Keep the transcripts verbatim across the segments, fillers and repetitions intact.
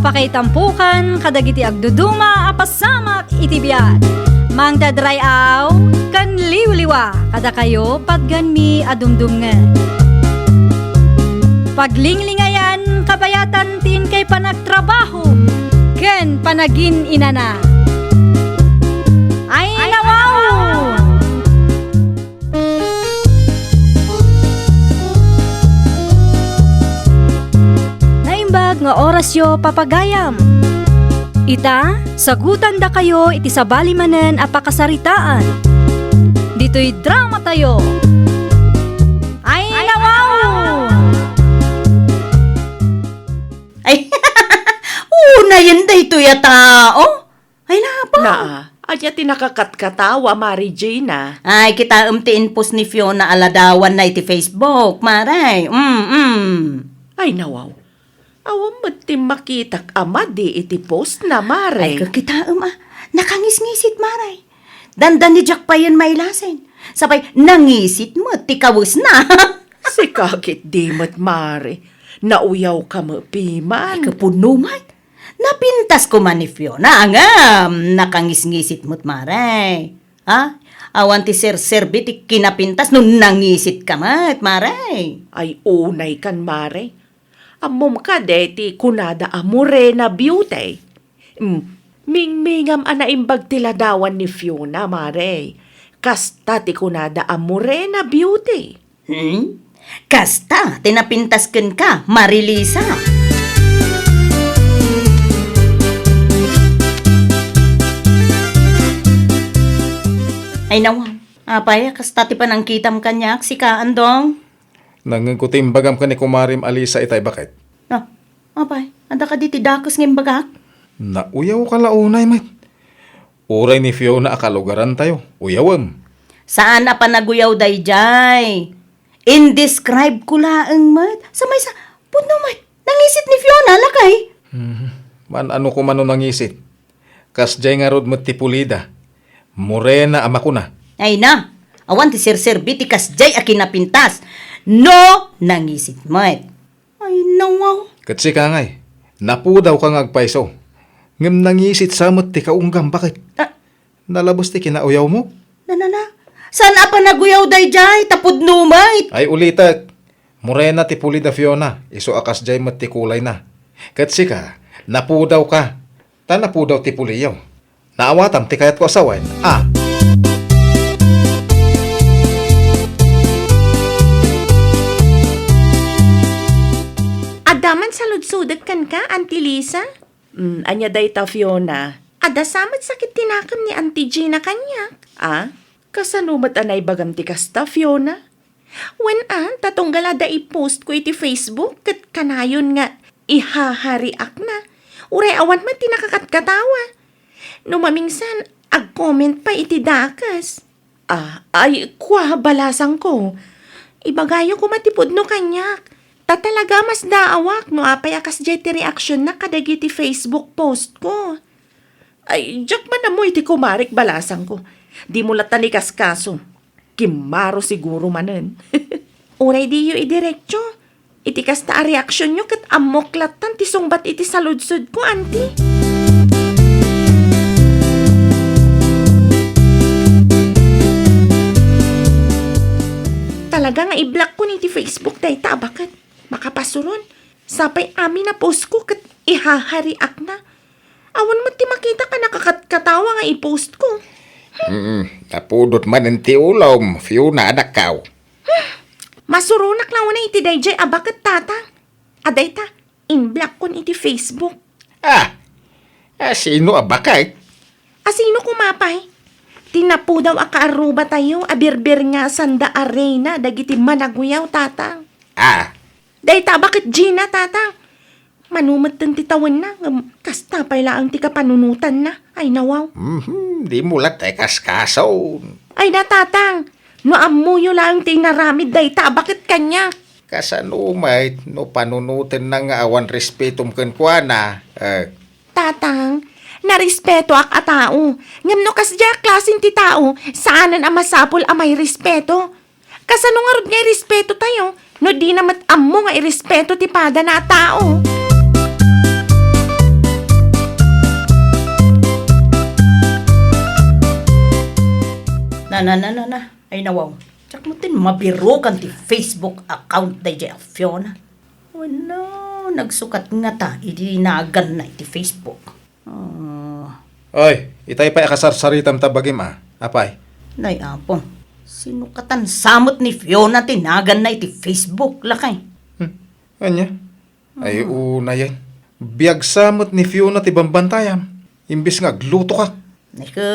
Pakaitampokan kadagiti agduduma a pasamak iti biag. Mangted ray-aw ken liwliwa kadakayo patganmi a dumdumngeg. Paglinglingayan kabayatan ti inkay panagtrabaho ken panagin-inana. Ay, nawaw! Naimbag nga orasyo, papagayam. Ita, sagutandakayo iti sabali manen a pakasaritaan. Ditoy dramatayo. Ay, nawaw! Ay, unayen daytoy a tao. Ay, napa? Naa, ania ti nakakatkatawa, Mare Gina? Ay, kitaem ti inpost ni Fiona a ladawanna iti Facebook, Mare. Mm, mm. Ay, nawaw. Awan met ti makitak a madi iti post na, Mare. Ay, kakitaem, ah. Nakangisngisit, Mare. Dandani diak payen mailasin. Sapay, nangisit met ti kawesna. Sika ketdi met, Mare. Nauyaw ka met piman. Ay, kapuno met. Napintas koma ni Fiona, ngem nakangisngisit met, Mare. Ha? Awan ti serserbi ti kinapintas no nangisit ka met, Mare. Ay, unay kan, Mare. Ammom kadi ti kunada a morena beauty? Mm, mingmingam a naimbag ti ladawan ni Fiona, Mare. Kasta ti kunada a morena beauty. Hmm? Kasta ti napintas kenka, Marilisa. Ay, nawa. Apay, kasta ti panangkitam kaniak, sika, Andong? Nangngegko ti imbagam ken ni kumarem a Lisa itay baket. Ah, apay, adda kadi ti dakes nga imbagak? Nauyaw ka la unay met. Uray ni Fiona a kalugarantayo, uyawem. Saan a panaguyaw daydiay. Indescribe ko laeng met. Sa maysa, pudno met. Nangisit ni Fiona, lakay. Mhm. Man-ano ko man no nangisit. Kasdiay ngarud met ti pulida. Morena a makuna. Ay na, awan ti serserbi ti kasdiay a kinapintas. No, nangisit met. Ay, nawaw. Ket sika ngay, napudawka nga agpayso. Ngem nangisit sa met ti kaunggam, baket? Ah. Nalabes ti kinauyawmo? Na, na, na. Saan a panaguyaw daydiay, ta pudno met? Ay, ulitek. Morena ti pulida Fiona, isu a kasdiay met ti kulayna. Ket sika, napudawka. Ta napudaw ti puliyo. Naawatam ti kayatko a sawen, a. Adda man saludsodek kenka, Auntie Lisa? Mm, ania dayta, Fiona? Adda sa met sakit ti nakem ni Auntie Gina kaniak, a? Kasano met a naibagam ti kasta, Fiona? Wen a, ta tunggal adda i-post ko iti Facebook ket kanayon nga ihahariakna. Uray awan met ti nakakatkatawa. No mamingsan, ag-comment pay iti dakes. Ah, ay, kua, balasangko. Ibagayo koma ti pudno kaniak. Ta talaga a masdaawak no apay a kasdiay ti reaksionnak kadagiti Facebook post ko. Ay, diak man ammo iti kumarek, balasangko. Dimo latta ni kaskaso. Kimmaro siguro manen. Uray diyo idiretso. Iti kasta a reaksionyo ket ammok lattan ti sungbat iti saludsodko, Auntie. Talaga nga i-block ko ni ti Facebook dayta a baket. Makapasuron. Sapay amin a post ko ket ihahariakna. Awan met ti makita a nakakatkatawa nga i-post ko. Mm, napudot manen ti ulom, Fiona, anakkaw. Masuronak la unay iti daydiay a baket, Tatang. A dayta, in-block kon iti Facebook. Ah, a sino a baket? A sino koma pay? Ti napudaw a kaarrubatayo a birbirngasanda a reyna dagiti managuyaw, Tatang. Ah. Dayta a baket Gina, Tatang. Mano metten ti tawenna, ngem kasta pay laeng ti kapanunotanna. Ay, nawaw. Mhm, dimo latta ikaskason. Ay na, Tatang, no ammoyo laeng ti inaramid dayta a baket kaniak. Kasano met no panunotenna nga awan respetom kenkuana? Eh. Tatang, narespetoak a tao. Ngem no kasdiay a klasen ti tao, saanen a masapul a mairespeto. Kasano ngarud nga irespetotayo no dina met ammo nga irespeto ti padana a tao? Na, na, na, na. Ay, nawaw. Diak metten mabirukan ti Facebook account daydiay a Fiona. Wenno, nagsukat ngata idi naganna iti Facebook. Ah. Oy, itay pay a kasarsaritam ta bagim a. Apay? Nay, Apo. Sinukatan sa met ni Fiona ti naganna iti Facebook, lakay. Hmm. Ania? Ay, ah, unayen. Biag sa met ni Fiona ti bambantayam. Imbes nga aglutokak. Neke,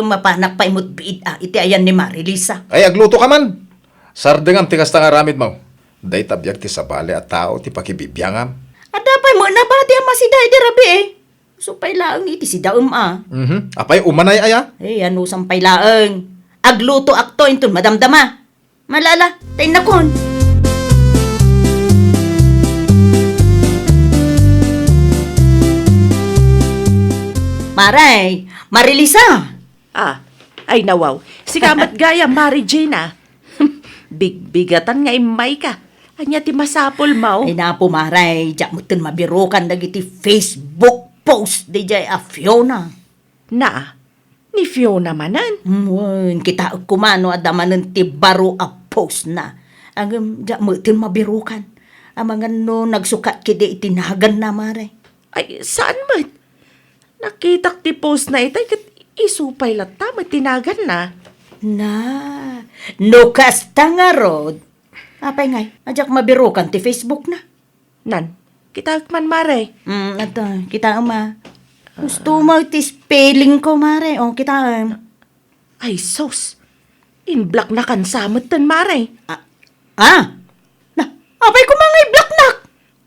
mapanak pay met biit a iti ayan ni Marilisa. Ay, agluto ka man! Sardengam ti kasta nga aramidmo. Dayta biag ti sabali a tao ti pakibibiangam. Adda pay met nabati a masida idi rabii. Isu pay laeng iti sidaem a. Mhm. Apay, umanay aya? Eh, anusam pay laeng. Aglutoakto inton madamdama. Malala, ta innakon. Maray, Marilisa! Ah, ay nawaw. Sika met gayam, Mari Gina. Bigbigatan nga immayka. Ania ti masapulmo? Ay napo, Maray, diak metten mabirukan dagiti Facebook post daydiay a Fiona. Na, ni Fiona manen? Wen, kitaek koma no adda manen ti baro a postna. Ngem diak metten mabirukan. Amangan no nagsukat ketdi iti naganna, Maray. Ay, saan met? Nakitak ti postna itay ket isu pay latta met ti naganna. Na, no kasta ngarud, apay ngay, a diak mabirukan ti Facebookna? Nan, kitaek man, Mare. Mm, adda, kitaem a. Gusto mo ti spellingko, Mare? O, kitaem. Ay, sus! Inblocknakan sa metten, Mare. Ah, ah! Na, apay koma nga iblocknak?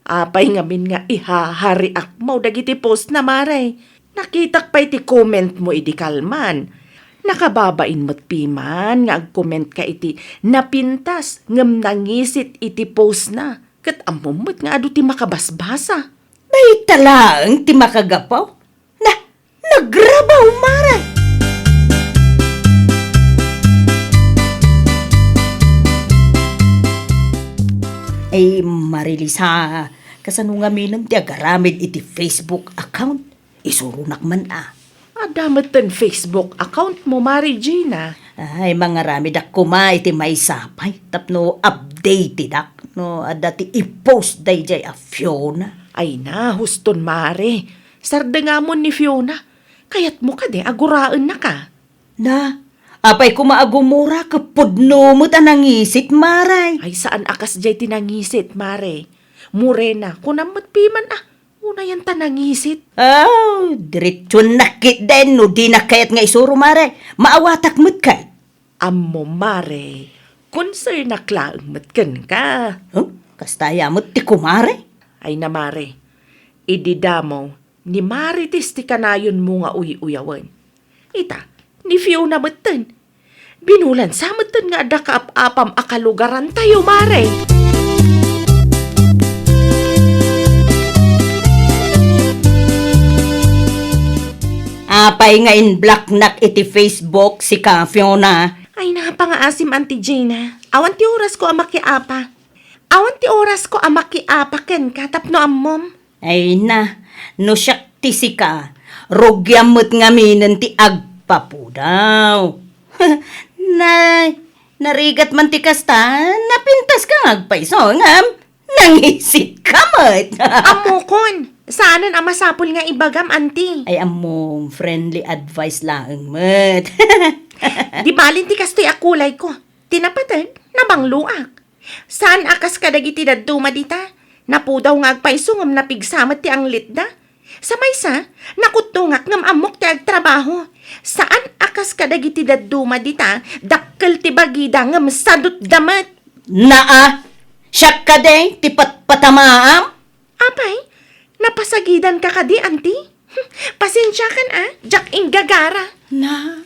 Apay ngamin nga ihahariakmo dagiti postna, Mare? Nakitak pay ti commentmo idi kalman. Nakababain met piman nga agcommentka iti napintas ngem nangisit iti postna. Ket ammom met nga adu ti makabasbasa. Dayta laeng ti makagapu? Na, nagrabaw, Mare! Ay, Marilisa, kasano ngamin ti agaramid iti Facebook account? Isuronak man a. Adda metten Facebook accountmo, Mari Gina? Ay, mangaramidak koma iti maysa pay tapno updatedak no adda ti i-post daydiay a Fiona. Ay na, huston, Mare. Sardengamon ni Fiona. Kayatmo kadi a guraennaka? Na, apay koma a gumura ket pudno met a nangisit, Mare? Ay, saan a kasdiay ti nangisit, Mare. Murena, kunam met piman a, unayen ta nangisit. Oh, diretsonak ketdin no dinak kayat nga isuro, Mare. Maawatak met kay. Ammom, Mare, konsernak laeng met kenka. Huh? Kasta aya met ti kumare? Ay na, Mare, idi damo, ni Marites ti kanayonmo nga uy-uyawen. Ita, ni Fiona metten. Binulan sa metten nga adda kaap-apam a kalugarantayo, Mare. Apay nga inblocknak iti Facebook, sika, Fiona? Ay, napangaasim, Auntie Gina. Awan ti orasko a makiapa. Awan ti orasko a makiapa kenka tapno ammom. Ay na, no siak ti sika, rugiam met ngaminen ti agpapudaw. Nay, narigat man ti kasta, napintaska nga agpayso, ngem nangisitka met. Ammokon, saanen a masapul nga ibagam, Auntie. Ay, ammom, friendly advice laeng met. Di balin ti kastoy a kulayko. Ti napateg, nabangloak. Saan a kas kadagiti dadduma dita, napudaw nga agpayso ngem napigsa met ti anglitda. Sa maysa, nakuttongak ngem ammok ti agtrabaho. Saan a kas kadagiti dadduma dita, dakkel ti bagida ngem sadutda met. Naa, siak kadi ti patpatamaam? Apay, napasagidanka kadi, Auntie? Pasensiakan a, diak inggagara. Na,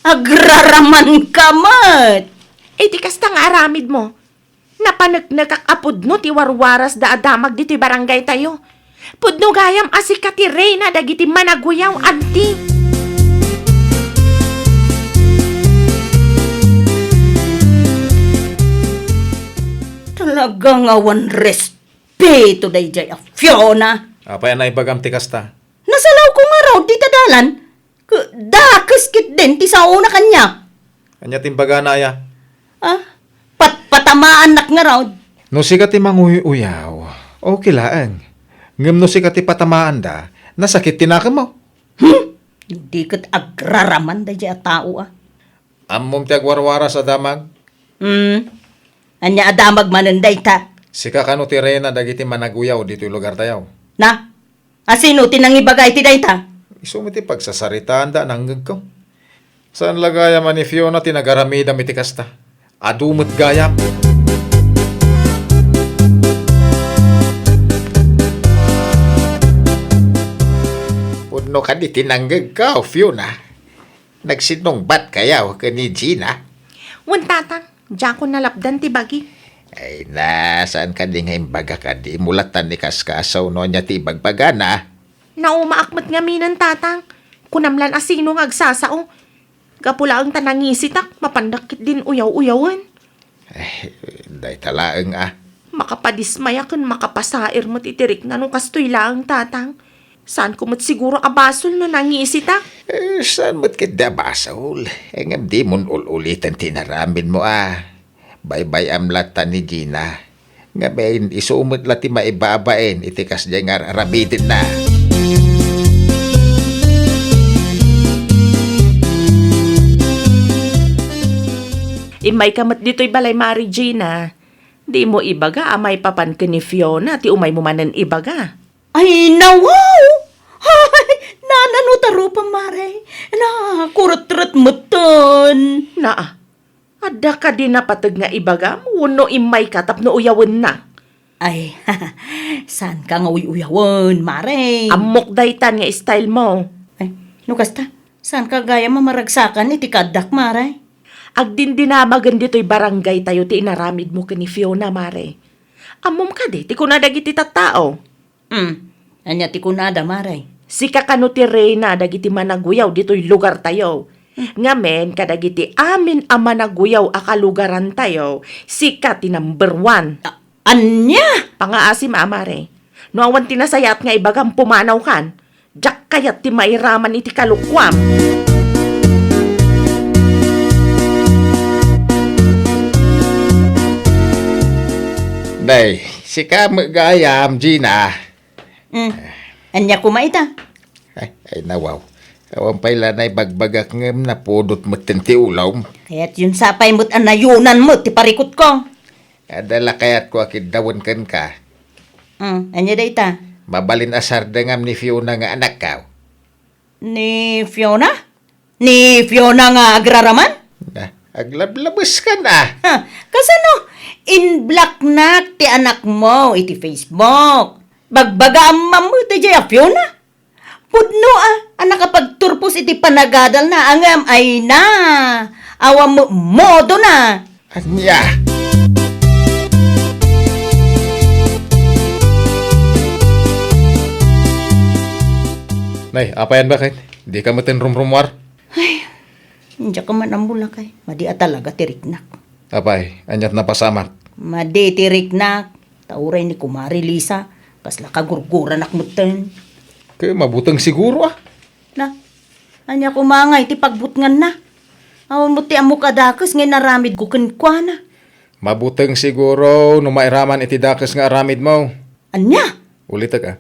agraramanka met. Iti kasta nga aramidmo, napaneknekak a pudno ti warwarasda a damag ditoy barangaytayo. Pudno gayam a sika ti reyna dagiti managuyaw, Auntie. Talaga nga awan res- peto daydiay a Fiona. Apay a naibagam ti kasta? Nasalawko ngarud dita dalan. Ke-, dakes ketdin ti saona kaniak. Ania ti imbagana, aya? Ah, patpatamaannak ngarud. No sika ti manguy-uyaw, okay laeng. Ngem no sika ti patamaanda, nasakit ti nakemmo. Hmm? Di ket agraraman daydiay a tao, a. Ammom ti agwarwaras a damag? Hmm. Ania a damag manen dayta? Sika kano ti reyna dagiti managuyaw ditoy lugartayo? Na? Asino ti nangibaga iti dayta? Isu met ti pagsasaritaanda a nangngegko. Saan la gayam a ni Fiona ti nagaramidam iti kasta. Adu met gayam. Pudno kadi ti nangngegko, Fiona. Nagsinnungbat kayo ken ni Gina? Wen, Tatang. Diakon nalapdan ti bagi. Ay na, saan kadi nga imbaga kadi? Imo lattan ni kaskasaw no ania ti ibagbagana. Naumaak met ngaminen, Tatang. Kunam lan a sino nga agsasao. Gapu laeng ta nangisitak, mapandak ketdin uyaw-uyawen. Eh, dayta laeng a. Makapadismaya ken makapasair met iti rikna no kastoy laeng, Tatang. Saanko met siguro a basol no nangisitak. Eh, saan met ketdi a basol? Eh, ngem dimon ul-uliten ti inaramidmo a. Baybay-am latta ni Gina. Ngamin, isu met la ti maibabain iti kasdiay nga ar-aramidenna. Immayka met ditoy balay, Mari Gina. Dimo ibaga a maipapan ken ni Fiona ti umaymo manen ibaga. Ay, nawaw! Ay, nanano ta rupam, Mare? Nakuretret metten. Naa, adda kadi napateg nga ibagam wenno immayka tapno uyawenna? Ay, saanka nga uy-uyawen, Mare. Ammok daytan nga style mo. Ay, no kasta, saanka gayam a maragsakan iti kaaddak, Mare? Agdindinamagen ditoy barangay tayo ti inaramidmo ken ni Fiona, Mare. Ammom kadi ti kuna dagiti tattao? Hmm. Ania ti kunada, Mare? Sika kano ti reyna dagiti managuyaw ditoy lugartayo. Hmm. Ngamin, kadagiti amin a managuyaw a kalugarantayo, sika ti number one. A-, ania? Pangaasim a, Mare. No awan ti nasayaat nga ibagam, pumanawkan. Diak kayat ti mairaman iti kalokuam. Nay, sika met gayam, Gina. Mm. Ania koma ita? Ay, ay, nawaw. Awan pay la naibagbagak ngem napudot metten ti ulom. Kayatyon sapay met a nayonan met ti parikutko. Adda la kayatko a kiddawen kenka. Mm, ania dayta? Mabalin a sardengam ni Fiona nga anakko. Ni Fiona? Ni Fiona nga agraraman? Ah, aglablabeskan, ah. Ha, kasano? In-blocknak ti anakmo iti Facebook. Bagbagaam met daydiay a Fiona? Pudno a, a nakapagturpos iti panagadalna, ngem ay na, awan met modona. Ania? Nay, apayan baket? Dika metten rumrumuar? Ay, diak man ammo lakay. Madi a talaga ti riknak. Apay, aniat napasamak? Madi ti riknak. Ta uray ni Kumare Lisa, kasla kagurguranak metten. Ket mabuteng siguro, ah. Na, ania koma ngay ti pagbutnganna? Awan met ti ammok a dakes nga inaramidko kenkuana. Mabuteng siguro no mairaman iti dakes nga aramidmo. Ania? Ulitek, ah.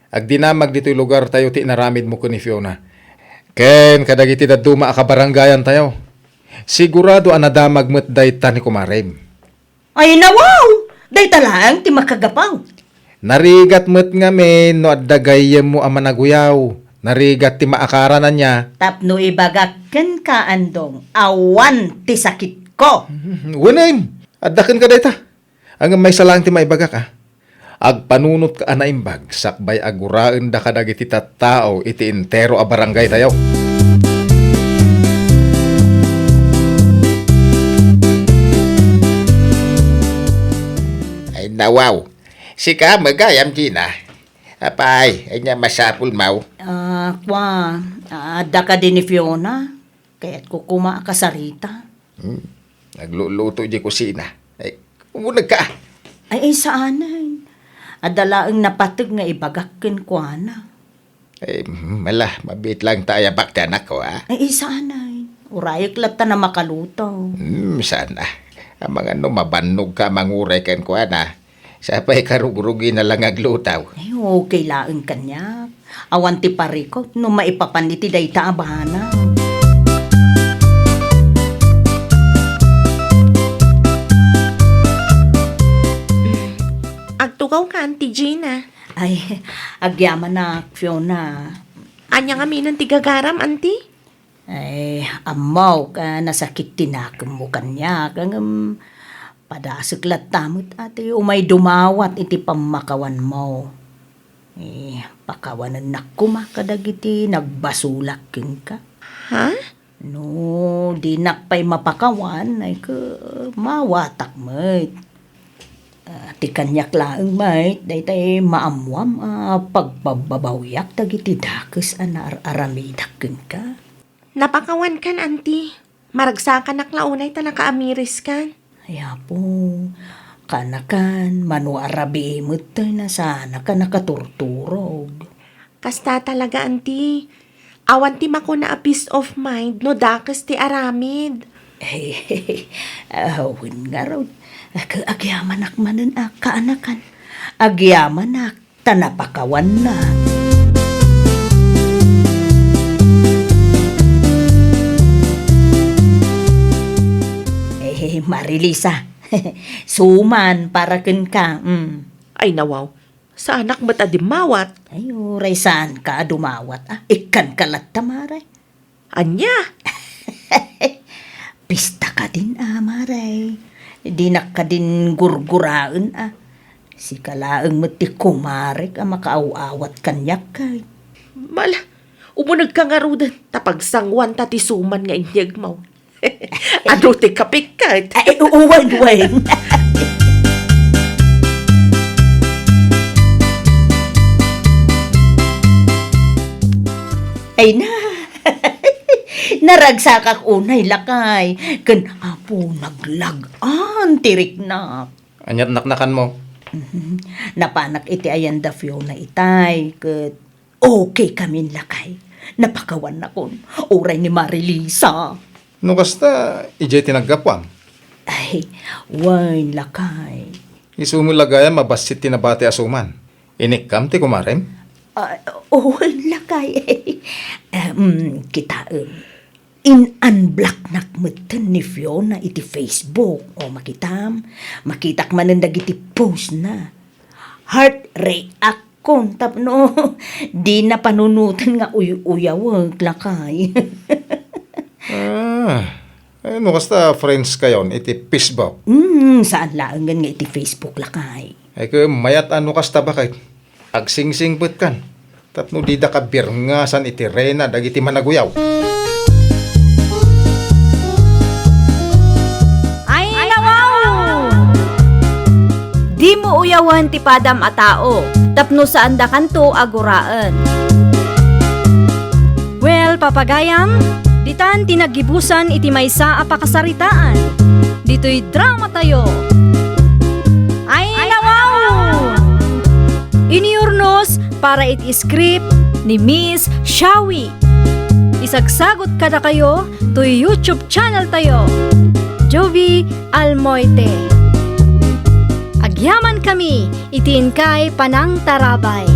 Agdinamag ditoy lugartayo ti inaramidmo ken ni Fiona. Ken kadagiti dadduma a kabarangayantayo. Sigurado a nadamag met dayta ni kumarem. Ay, nawaw! Dayta laeng ti makagapu. Narigat met ngamin no adda gayyemmo a managuyaw. Narigat ti maakaran, ania. Tapno ibagak kenka, Andong, awan ti sakitko. Wen, adda kenka dayta. Ngem maysa laeng ti maibagak, a. Agpanunotka a naimbag sakbay a guraenda kadagiti tattao iti entero a barangaytayo. Ay, nawaw. Sika met gayam, Gina. Apay, ania masapulmo? Ah, kua, adda kadi ni Fiona? Kayatko koma a kasarita. Hmm. Nagluluto idiay kusina. Ay, umunegka. Ay, ay, saanen. Adda laeng napateg nga ibagak kenkuana. Ay, mala, mabiit laeng ta ayabak ti anakko, a. Ay, ay, saanen. Urayek latta na makaluto. Hmm, sana. Amangan no mabannogka a manguray kenkuana. Sapay karugrugina la nga agluto. Ay, okay laeng kaniak. Awan ti parikut no maipapan iti dayta a banag. Agtugawka, Auntie Gina. Ay, agyamanak, Fiona. Ania ngamin ti gagaram, Auntie? Ay, ammok a nasakit ti nakemmo kaniak, ngem padasek latta met a ti umay dumawat iti pammakawanmo. Eh, pakawanennak koma kadagiti nagbasolak kenka. Ha? No dinak pay mapakawan, ay ket mawatak met. Ah, ti kaniak laeng met, daytay maammoam a pagbabbabawiak dagiti dakes a naar-aramidak kenka. Napakawankan, Auntie. Maragsakanak la unay ta nakaamiriskan. Ay, Apo, kaanakan, mano a rabii met ta nasaanaka nakaturturog. Kasta talaga, Auntie. Awan ti makuna a peace of mind no dakes ti aramid. Ay, awan ngarud. Ag-, agyamanak manen a kaanakan. Agyamanak ta napakawanna. Eh, Marilisa, suman para kenka. Mm. Ay, nawaw. Saanak met a dimmawat. Ay, uray saanka a dumawat, ah. Ikkanka latta, Mare. Ania? Pista kadin, a, Mare. Dinak kadin gurguraen, a. Sika laeng met ti kumarek a makaaw-awat kaniak, kay. Mala, umunegka ngaruden, ta pagsanguanta ti suman nga inyegmo. Adu ti kapikkat. Ay, u-, uwan, uwan. Ay na. Naragsakak unay, lakay. Ken Apo, naglag-an ti riknak. Aniat naknakanmo? Mhm. Napanak iti ayan da Fiona itay, ket okay kamin, lakay. Napakawannakon. Uray ni Marilisa. No kasta, idiay ti naggapuam? Ay, wen, lakay. Isu met la gayam a bassit ti nabati a suman. Inikkam ti kumarem? Ah, wen, lakay. Em, kitaem. In-unblocknak metten ni Fiona iti Facebook. O, makitam, makitak manen dagiti postna. Heart react kon tapno dina panunoten nga uy-uyawek, lakay. Ah, eh, no kasta friends kayon iti Facebook? Mm, saan laengen nga iti Facebook, lakay. Ay, ket mayat a no kasta, baket. Agsingsingpetkan. Tapno dida kabirngasan iti reyna dagiti managuyaw. Ay, nawaw! Dimo uyawen ti padam a tao, tapno saandakanto a guraen. Well, papagayam, ditan ti naggibusan iti maysa a pakasaritaan. Ditoy drama tayo. Ay, nawaw! Iniurnos para iti script ni Miss Shawi. Isagsagot kadakayo toy YouTube channel tayo, Jovi Almoite. Agyaman kami iti inkay panangtarabay.